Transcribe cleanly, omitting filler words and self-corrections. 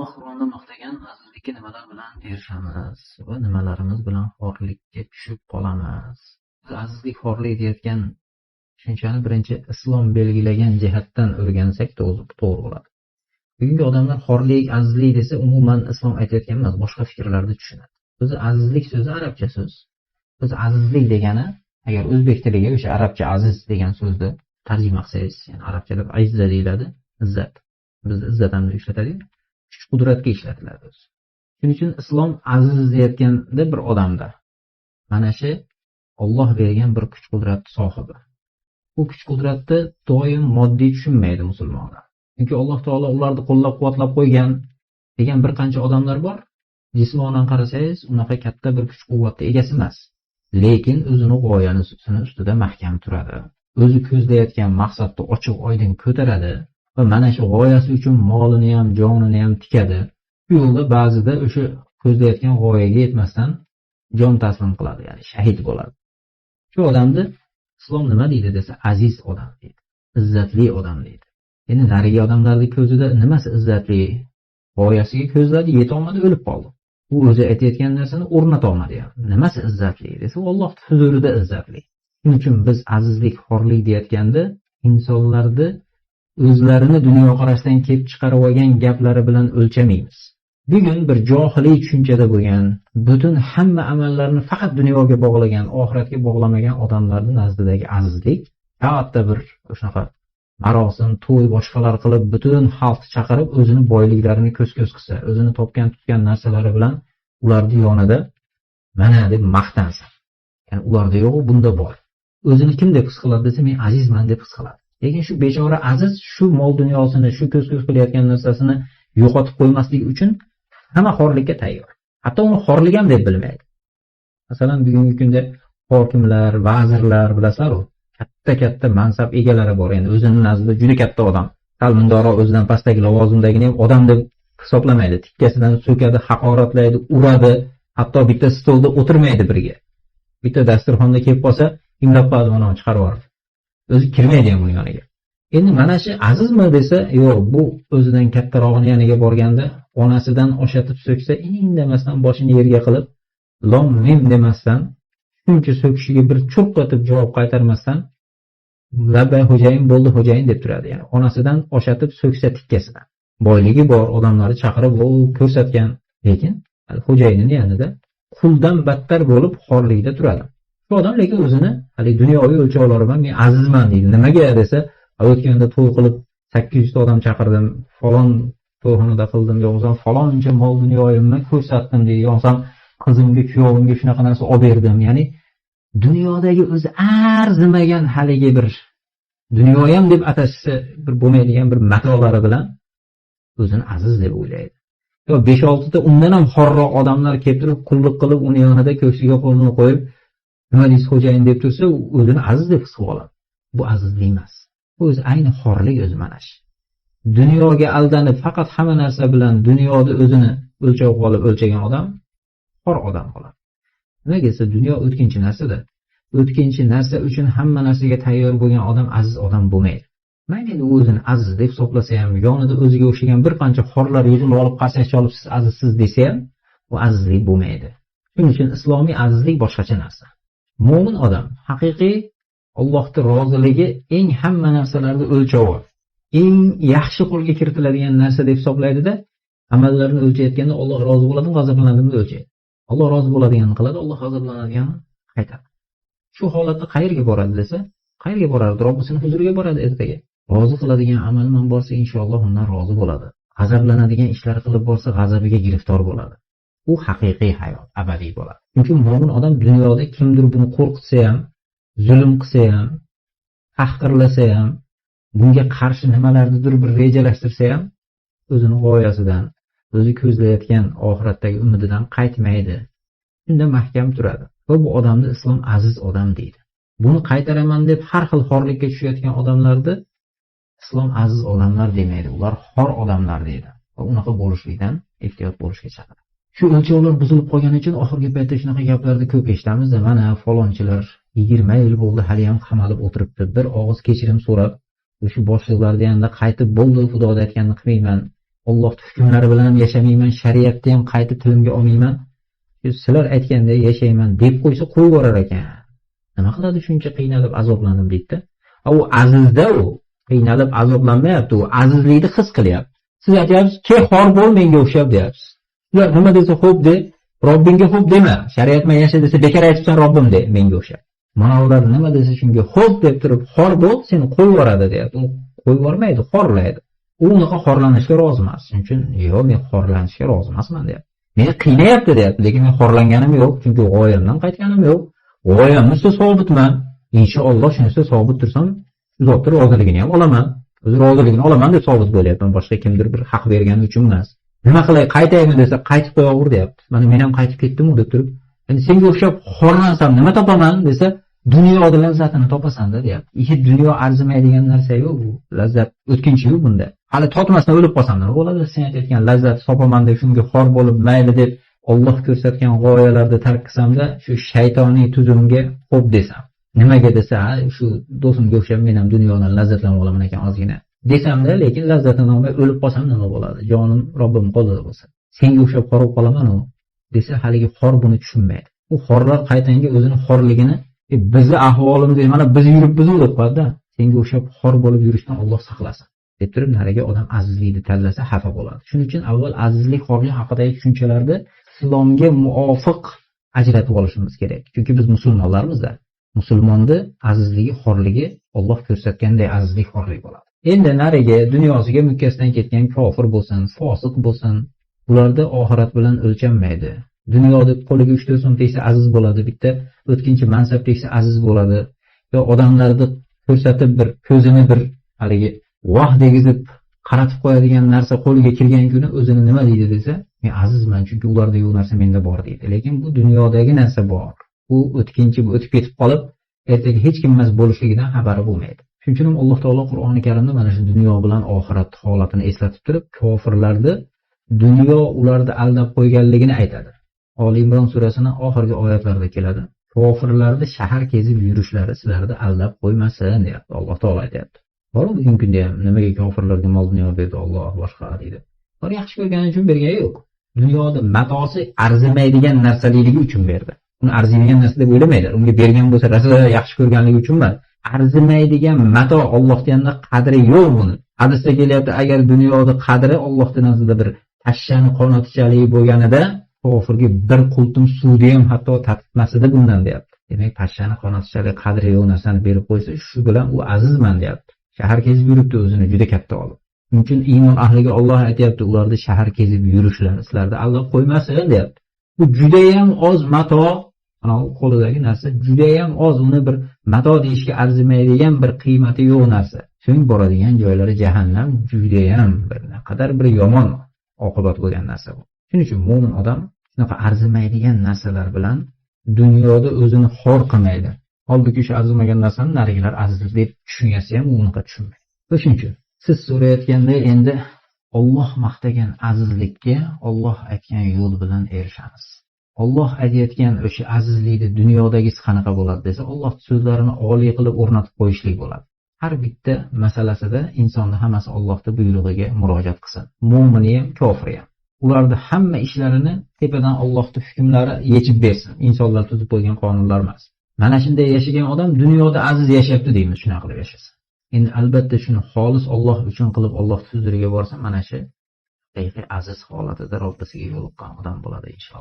Alloh Qur'onda maqtagan azizlikka nimalar bilan erishamiz va nimalarimiz bilan xorlikka tushib qolamiz? Biz azizlik, xorlik deyotgan tushunchani birinchi islom belgilagan jihatdan o'rgansak to'g'ri bo'ladi. Bugungi odamlar xorlik, azizlik desa umuman islom aytayotgan emas, boshqa fikrlarda tushunadi. O'zi azizlik so'zi arabcha so'z. O'zi azizlik degani, agar o'zbek tiliga o'sha arabcha aziz degan so'zni tarjima qilsangiz, ya'ni arabchada izza deyiladi, izzat. Biz izzat ham ishlatadi, kuch qudratga ishlatiladi o'zi. Shuning uchun islom aziz deyotganda bir odamda mana shu Alloh bergan bir kuch qudratni sohibi. Bu kuch qudratni doim moddiy tushunmaydi musulmonlar. Chunki Alloh taolo ularni qo'llab-quvvatlab qo'ygan degan bir qancha odamlar bor. Jismonan qarasangiz, unaqa katta bir kuch-quvvatga egasi emas. Lekin o'zini g'oyasini ustida mahkam turadi. O'zi ko'zlayotgan maqsadni ochiq oydin ko'taradi va mana shu g'oyasi uchun molini ham, jonini ham tikadi. Shu yo'lda ba'zida o'sha ko'zlayotgan g'oyaga yetmasdan jon taslim qiladi, ya'ni shahid bo'ladi. Shu odamni islom nima deydi desa, aziz odam deydi, izzatli odam deydi. Endi narigi odamlarning ko'zida nimasi izzatli? G'oyasiga ko'zladi, yetolmadi, o'lib qoldi. U o'zi aytayotgan narsani o'rnata olmadi ham. Nimasi izzatli desa, Alloh huzurida izzatli. Shuning uchun biz azizlik, xorlik deyotganda insonlarni o'zlarini dunyoqarashdan kelib chiqarib olgan gaplari bilan o'lchamaymiz. Bugun bir johiliy tushunchada bo'lgan, butun hamma amallarni faqat dunyoga bog'lagan, oxiratga bog'lamagan odamlarning nazdidagi azizlik katta bir shunaqa marosim, to'y boshqalar qilib, butun xalqni chaqirib, o'zini boyliklarini ko'z-ko'z qilsa, o'zini topgan tutgan narsalari bilan ularni yonida mana deb maqtansa. Ya'ni ularda yo'q, bunda bor. O'zini kim deb his qiladi desa, men azizman deb his qiladi. Lekin shu bechora aziz shu mol dunyosini, shu ko'z-ko'z qilayotgan narsasini yo'qotib qo'ymaslik uchun hamma xorlikka tayyor. Hatto uni xorlik ham deb bilmaydi. Masalan, bugungi kunda hokimlar, vazirlar bilasizlar-ku, katta-katta mansab egalari bor. Endi o'zining nazdida juda katta odam. Sal mundoqroq o'zidan pastdagi lavozimdagini ham odam deb hisoblamaydi. Tikkasidan so'kadi, haqoratlaydi, uradi, hatto bitta stolda o'tirmaydi birga. Bitta dasturxonda kelib qolsa, imlab qo'yadi, mana chiqarib yuboradi. O'zi kirmaydi ham uning yoniga. Endi mana shu azizmi desa, yo'q, bu o'zidan kattarog'ini yoniga borganda onasidan oshatib so'ksa, indamasdan boshini yerga qilib, lom mim demasdan, shuncha so'kishiga bir cho'q etib javob qaytarmasdan, labbay xo'jayin bo'ldi xo'jayin deb turadi. Ya'ni onasidan oshatib so'ksa tikkasidan. Boyligi bor, odamlarni chaqirib, u ko'rsatgan, lekin xo'jayinini yanida quldan battar bo'lib xorlikda turadi. Shu odam lekin o'zini hali dunyoviy o'lchovlari bilan men azizman deydi. Nimaga desa, o'tganda to'y qilib 800 ta odam chaqirdim, falon to'yxonada qildim, yo bo'lmasam faloncha mol dunyoyimni ko'rsatdim deydi, yo bo'lmasam qizimga, kuyovimga shunaqa narsa olib berdim. Ya'ni dunyodagi o'zi arzimagan haligi bir dunyoyam deb atashsa bir bo'lmaydigan bir matolari bilan o'zini aziz deb o'ylaydi. Yo 5-6 ta undan ham xorroq odamlar kelib turib qulluq qilib, uni yonida ko'ksiga qo'lini qo'yib, nima deysiz xo'jayin deb tursa, o'zini aziz deb his qilib oladi. Bu azizlik emas. Bu o'zi ayni xorlik o'zi mana shu. Dunyoga aldanib faqat hamma narsa bilan dunyoda o'zini o'lchov qilib o'lchagan odam xor odam bo'ladi. Nimaga desa, dunyo o'tkinchi narsada. O'tkinchi narsa uchun hamma narsaga tayyor bo'lgan odam aziz odam bo'lmaydi. Mayli endi o'zini aziz deb hisoblasa ham, yonida o'ziga o'xshagan bir qancha xorlar yuzini olib qarsak cholib siz azizsiz desa ham, bu azizlik bo'lmaydi. Shuning uchun islomiy azizlik boshqacha narsa. Mo'min odam haqiqiy Allohning roziligi eng hamma narsalarni o'lchovi, eng yaxshi qo'lga kiritiladigan narsa deb hisoblaydida, amallarni o'lchayotganda Alloh rozi bo'ladimi, g'azablanadimi deb o'lchaydi. Alloh rozi bo'ladiganini qiladi, Alloh g'azablanadiganini qaytaradi. Shu holatda qayerga boradi desa, qayerga boradi? Robbisining huzuriga boradi ertaga. Rozi qiladigan amalman borsa, inshaalloh undan rozi bo'ladi. G'azablanadigan ishlar qilib borsa, g'azabiga giriftor bo'ladi. U haqiqiy hayot, abadiy bo'ladi. Chunki mo'min odam dunyoda kimdir buni qo'rqitsa ham, zulm qilsa ham, tahqirlasa ham, bunga qarshi nimalarnidir bir rejalashtirsa ham, o'zini g'oyasidan, o'zi ko'zlayotgan oxiratdagi umididan qaytmaydi. Shunda mahkam turadi. Va bu odamni islom aziz odam deydi. Buni qaytaraman deb har xil xorlikka tushayotgan odamlarni islom aziz odamlar demaydi. Ular xor odamlar deydi. Va unaqa bo'lishlikdan ehtiyot bo'lishga chaqiradi. Shu o'lchovlar buzilib qolgani uchun oxirgi paytda shunaqa gaplarni ko'p eshitamiz. Mana falonchilar 20 yil bo'ldi, hali ham qamalib o'tiribdi. Bir og'iz kechirim so'rab, o'sha boshliqlarni yanida qaytib bo'ldi, Xudoda aytganini qilmayman, Allohning hukmlari bilan ham yashamayman, shariatni ham qaytib tilimga olmayman. Sizlar aytgandek yashayman deb qo'ysa qo'yib yuborar ekan. Nima qiladi shuncha qiynalib azoblanib deydi. U azizda u qiynalib azoblanmayapti, u azizlikni his qilyapti. Siz aytyapsiz, "Ke xor bo'l menga o'xshab" deyapsiz. Ular nima desa xo'p de, Robbingga xo'p dema. Shariat bilan yasha desa bekor aytibsan Robbim de menga o'xshab. Mana ular nima desa shunga xo'p deb turib xor bo'l, seni qo'yib yuboradi deyapti. U qo'yib yubormaydi, xorlaydi. U unaqa xorlanishga rozi emas. Shuning uchun, yo'q, men xorlanishga rozi emasman deyapti. Meni qiynayapti deyapti, lekin men xorlanganim yo'q, chunki g'oyamdan qaytganim yo'q. G'oyamni ustida sobitman. Inshaalloh shunisi sobit tursam, zotni roziligini ham olaman. O'zi roziligini olaman deb sobit bo'lyapman, boshqa kimdir bir haq bergani uchun emas. Nima qilay, qaytaymi desa, qaytib qo'yaver deyapti. Mana men ham qaytib ketdim-u deb turib, endi senga o'xshab xorlansam nima topaman desa, dunyoda lazzatini topasan-da deyapti. Ishi dunyo arzimaydigan narsa yo'q bu. Lazzat o'tkinchi-yu bunda. Hali totmasdan o'lib qolsam nima bo'ladi? Sen aytayotgan lazzat topaman deb shunga xor bo'lib mayli deb Alloh ko'rsatgan g'oyalarni tark qilsamda, shu shaytoniy tuzumga xo'p desam. Nimaga desa, shu do'stimga o'xshab men ham dunyodan lazzatlanib olaman ekan ozgina. Desamda, lekin lazzatini olmay o'lib qolsam nima bo'ladi? Jonim Robbim qo'lida bo'lsa. Senga o'xshab xor bo'lib qolaman-u desa, haligi xor buni tushunmaydi. U xorlar qaytanga o'zini xorligini bizni ahvolimiz mana biz yuribmiz deb qo'yadi-da. Senga o'xshab xor bo'lib yurishdan Alloh saqlasin deb turib nariga odam azizlikni tanlasa xafa bo'ladi. Shuning uchun avval azizlik, xorlik haqidagi tushunchalarni islomga muvofiq ajratib olishimiz kerak. Chunki biz musulmonlarmiz-da. Musulmonni azizligi, xorligi Alloh ko'rsatganday azizlik, xorlik bo'ladi. Endi nariga dunyosiga mukkasidan ketgan kofir bo'lsin, fosiq bo'lsin, ularda oxirat bilan o'lchanmaydi. Dunyoda qo'liga 3-4 so'm tegsa aziz bo'ladi, bitta o'tkinchi mansab tegsa aziz bo'ladi. Yo odamlarni ko'rsatib bir ko'zini bir haligi voh degizib qaratib qo'yadigan narsa qo'liga kirgan kuni o'zini nima deydi desa, men azizman, chunki ularda yo'q narsa menda bor deydi. Lekin bu dunyodagi narsa bor. Bu o'tkinchi, bu o'tib ketib qolib, ertaga hech kim emas bo'lishligidan xabari bo'lmaydi. Shuning uchun Alloh taolo Qur'oni Karimda mana shu dunyo bilan oxirat holatini eslatib turib, kofirlarni dunyo ularni aldab qo'yganligini aytadi. Oli Imron surasining oxirgi oyatlarida keladi. Kofirlarni shahar kezib yurishlari sizlarni aldab qo'ymasin deyapti. Alloh taolo aytayapti. Bor bugungi kunda ham nimaga kofirlarga mol dunyo berdi Alloh boshqa deydi. Ular yaxshi ko'rgani uchun bergani yo'q. Dunyoda matosi arzimaydigan narsaligi uchun berdi. Uni arziydigan narsa deb o'ylamaydilar. Unga bergan bo'lsa rosa yaxshi ko'rganligi uchun emas. Arzimaydigan mato Allohning yanında qadri yo'q buni. Hadisda kelyapti, agar dunyoda qadri Allohning nazdida bir pashshani qanotichalik bo'lganida kofirga bir qultum suvni ham hatto tatitmas edi bundan deyapti. Demak, pashshani qanotichalik qadri yo'q narsani berib qo'ysa, shu bilan u azizman deyapti. Shahar kezib yuribdi o'zini juda katta olib. Shuning uchun iymon ahliga Alloh aytyapti, ularni shahar kezib yurishlari sizlarni aldab qo'ymasin deyapti. Bu juda ham oz mato, ana u qo'lidagi narsa juda ham oz, uni bir mato deyishga arzimaydigan bir qiymati yo'q narsa. So'ng boradigan joylari jahannam, juda ham bir qadar bir yomon oqibat bo'lgan narsa bu. Shuning uchun mo'min odam shunaqa arzimaydigan narsalar bilan dunyoda o'zini xor qilmaydi. Holbuki shu arzimagan narsani narigilar aziz deb tushunsa ham u unaqa tushunmaydi. Shuning uchun siz so'rayotganda endi Alloh maqtagan azizlikka Alloh aytgan yo'l bilan erishamiz. Alloh aytayotgan o'sha azizlikni dunyodagisi qanaqa bo'ladi desa, Alloh so'zlarini oliy qilib o'rnatib qo'yishlik bo'ladi. Har bitta masalasida insonni hammasi Allohning buyrug'iga murojaat qilsin. Mo'mini ham, kofiri ham. Ularni hamma ishlarini tepadan Allohning hukmlari yechib bersin. Insonlar tuzib qo'ygan qonunlar emas. Mana shunday yashagan odam dunyoda aziz yashayapti deymiz, shunaqa qilib yashasa. Endi albatta shuni xolis Alloh uchun qilib Alloh huzuriga borsa, mana shu haqiqiy aziz holatida Robbisiga yo'liqqan odam bo'ladi inshaalloh.